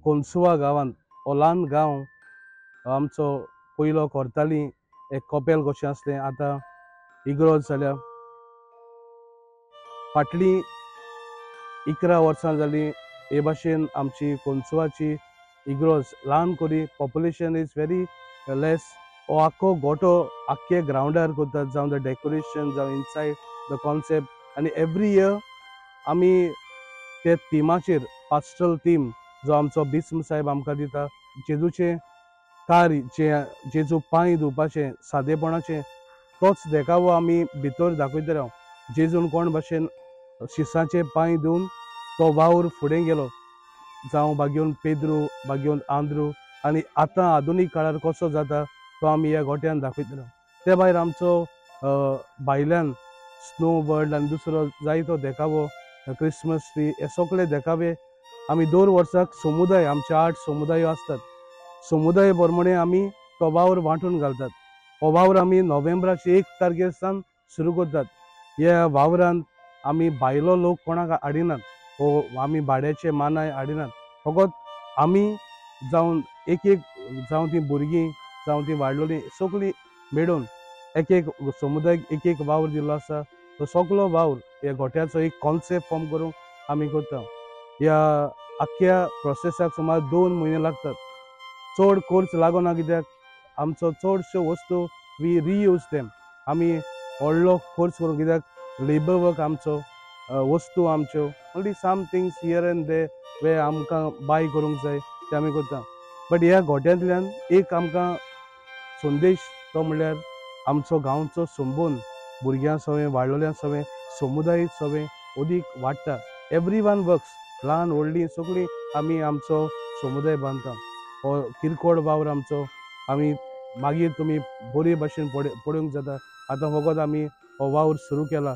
कोन्सुआ गांवांत. हो ल्हान गांव आमचो पयलो करताली एक कपेल कशें आसलें, आतां इग्रोज जाल्या. फाटलीं 11 वर्सां जालीं हे भाशेन आमची कोन्सुआची इग्रोज ल्हान करी. Population is very less. हो आख्खो गोटो आख्खे ग्रावंडार करतात, जावं the decoration, जावं इनसायड the concept. आनी एवरी इयर आमी ते थिमाचेर, पास्टल थीम जो आमचो बिस्म साहेब आमकां दिता, जेजूचें कार्य, जे जेजू पांय धुवपाचें सादेपणाचें, तोच देखावो आमी भितर दाखयतले. जेजून कोण भाशेन शिसाचे पांय धुवन तो वावर फुडें गेलो, जावं बागेवन पेद्रू, बागेवन आंद्रू, आनी आतां आधुनीक काळार कसो जाता तो आमी ह्या गोट्यान दाखयतले. ते भायर आमचो भायल्यान स्नो वर्ल्ड आनी दुसरो जायतो देखावो, क्रिसमस ट्री, हे सगळे देखावे आमी दर वर्साक समुदाय, आमचे 8 समुदायो आसतात, समुदाय प्रमाणे आमी तो वावर वांटून घालतात. हो वावर आमी नोव्हेंबराचे 1 तारखेर सावन सुरू करतात. ह्या वावरांत आमी भायलो लोक कोणाक हाडिनात, हो आमी भाड्याचे मानाय हाडिनात. फकत आमी जावन एक एक, जावं ती भुरगीं, जावं ती वाडलोलीं, सगळीं मेळून एक एक समुदाय एक एक वावर दिल्लो आसा. तो सगळो वावर ह्या गोट्याचो एक कॉन्सेप्ट फॉर्म करूंक आमी करता. ह्या आख्ख्या प्रोसेसाक सुमार 2 म्हयने लागतात. चड खर्च लागना, कित्याक आमचो चडश्यो वस्तू we reuse them. आमी व्हडलो खर्च करूं कित्याक लेबर वर्क आमचो, वस्तू आमच्यो, only some things here and there वे आमकां बाय करूंक जाय ते आमी करता. बट ह्या गोट्यांतल्यान एक आमकां संदेश, तो म्हणल्यार आमचो गांवचो संबंद भुरग्यां सवें, वाडलोल्यां सवें, समुदाय सवें अदीक वाडटा. एवरी वन वर्क्स, ल्हान व्हडलीं सगळीं आमी आमचो समुदाय बांदता. हो किरकोळ वावर आमचो आमी मागीर तुमी बरे भाशेन पळोवंक जाता. आतां फकत आमी हो वावर सुरू केला.